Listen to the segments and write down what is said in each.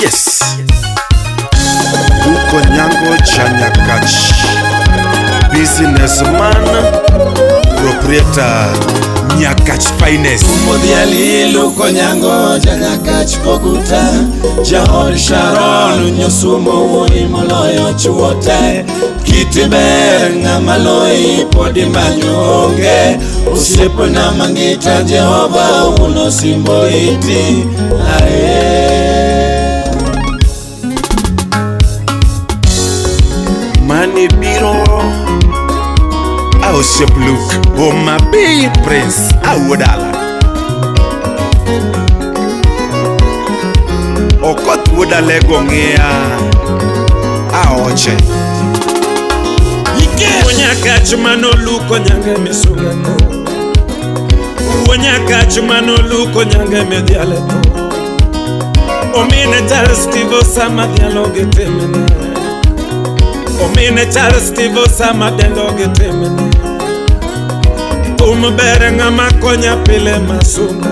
Yes. Luko Nyango Chanyakach. Businessman, proprietor, Nyakach Finest. Modhiali Luko Nyango Janyakach Koguta Jaod Sharon Nyosumo wuoyi moloyo chuo te. Kiti ber ng'ama loyi pod imanyo onge. Osiepna mangita Jehova uno simbo iti ae. Mani biro Osiep Luke Homa Bay Prince Awuodala. Okoth wuod Alego ng'iya aoche. Wuonyakach manoluko nyange misunga ko. Wuonyakach manoluko nyange midhiale tho. Omine Charles Steve Osama dhialo gi timne. Omine Charles Steve Osama dendo gi timne. Thum ber ng'ama konya pile masungo.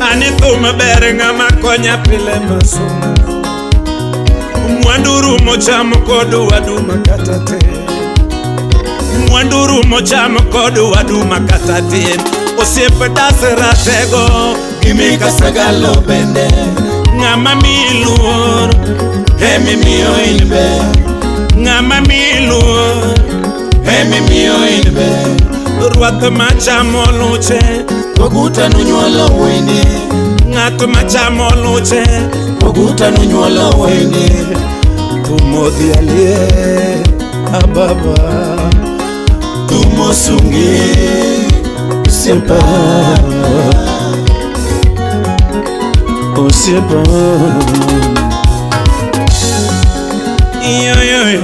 Ani thum ber ng'ama konya pile masungo. Mwandu rumo cham kod wadu makata tin. Mwandu rumo cham kod wadu makata tin. Osiep das ratego Gimika Sagalo bende ng'ama miyi luor, emi miyo in be. Ng'ama miyi luor, Emi miyo in be. Rwath machamo luche, Koguta nunyuolo wuoyini. Ng'at machamo luche, Koguta nunyuolo wuoyini. Thum odhialie ababa. Thum osungi osiepa. Osiepa. Yo yo yo.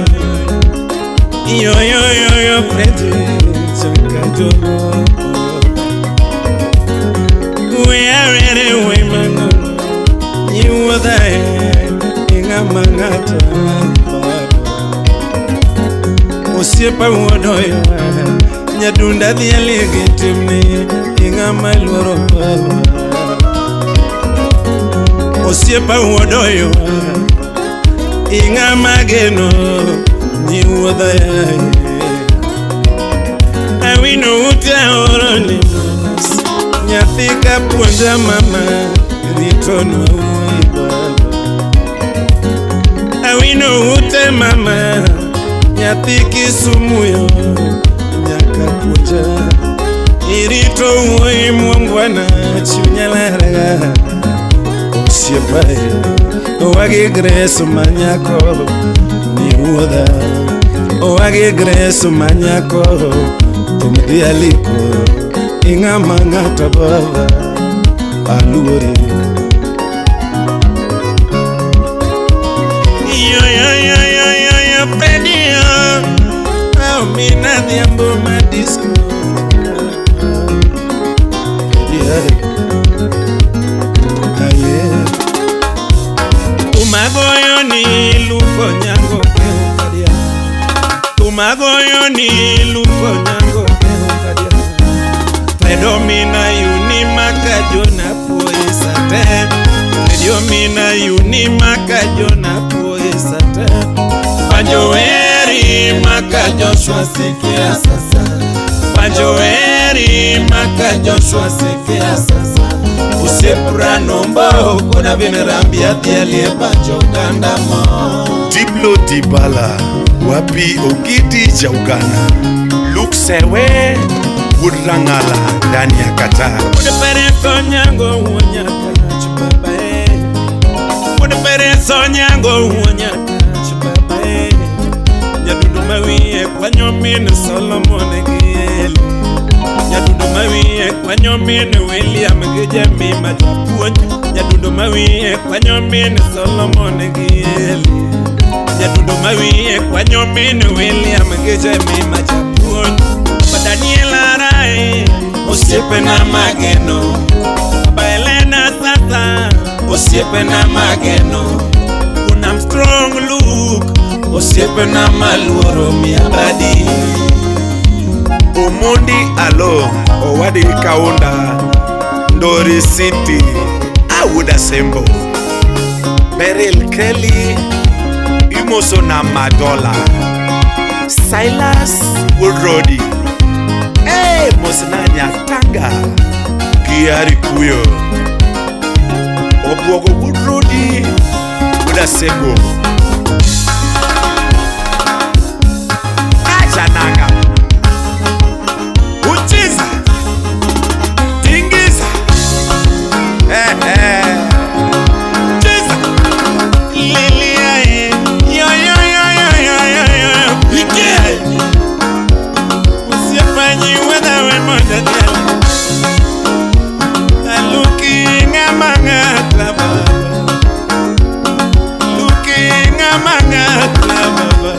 Yo yo yo yo Freddy Chakajogo. We are ready we mango. You were there ing'ama ng'ato baba. Osiepa wuodoyo nyadunda dhiali gi timni ing'ama luoro baba. Osiepa wuodoyo ing'ama geno ni wuodha yaye. Awino ute aoro ni mos nyathi ka puonja mama ritonwa wuoyi baba. Awino ute mama nyathi Kisumu yo nyaka puonja irito wuoyi muongwana chunya laraga. Osiepa owagi Grace manyako ni wuodha. Owagi Grace manyako thum dhialiko ing'ama ng'ato baba aluori. Yo yo yo yo yo yo Freddy yo Amina Adhiambo ma disco. Freddy aye. Tumagoyo ni Luko Nyango kadia. Tumagoyo ni Luko Nyango kadia. Fredomina yuni makajona poesate. Fredomina yuni makajona poesate. Panjoeri maka Joshua sikia sasa. Panjoeri maka Joshua sikia sasa. Usiepra nombo kona vinerambia dhialie banjo kandamo. Diplo Dibala wapi Ogidi ja Uganda. Luke Sewe wuod Rang'ala ndani ya Qatar. Wuod Pereso Nyango wuo Nyakach baba e. Wuod Pereso Nyango wuo Nyakach baba e. Nyadundo mawiye kwanyo min Solomon gi Eli. Nyadundo mawiye kwanyo min William gi Jemima japuonj. Nyadundo mawiye kwanyo min Solomon gi Eli. Nyadundo mawiye kwanyo min William gi Jemima japuonj. Baba Daniela Rai Osiepena mageno. Baba Elena sasa Osiepena mageno. Unam strong look Osiepena maluoro miabadi. Omondi Alo owadgi Kaunda Ndori City Awuoda Sembo. Beryl Kelly imoso na Madola Silas Wurodi hey, mosna Nyatanga Kiari Kuyo Obwogo Wurodi Udasego Achananga Uchiza Tingiza eh eh Chiza Lilia yo yo yo yo yo yo yo Ike Usiepanyi wena we moja tena Aluki ngamanga baba Luki ngamanga baba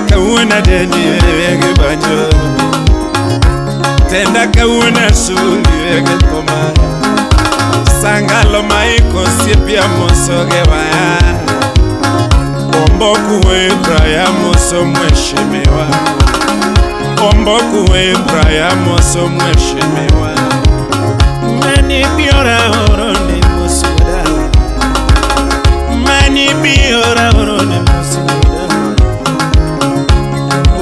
Kawuna deni wege banjo Tenda kawuna sungi wege tomaya Sangalo maiko siepia mosoge waya Omboku Ibrahim moso mheshimiwa Omboku Ibrahim moso mheshimiwa Mani biora oro ni musuda Mani biora oro ni musuda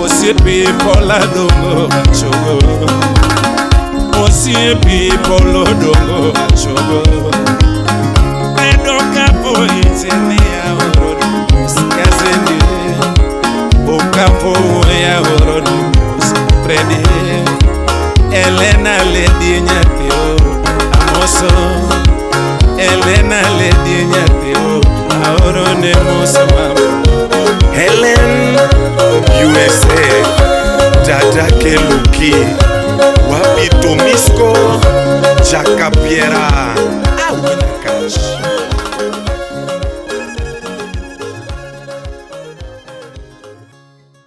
Osiepi pola dongo achogo Osiepi polo dongo achogo Edo kapo itini ya oro Skazeni Okapo ya oro Predi Elena lady nyatio Amoso Elena lady nyatio Aoro ne moso mama Helen USA Dada Keluki Wapi Tomisco Jakapiera Awinakash.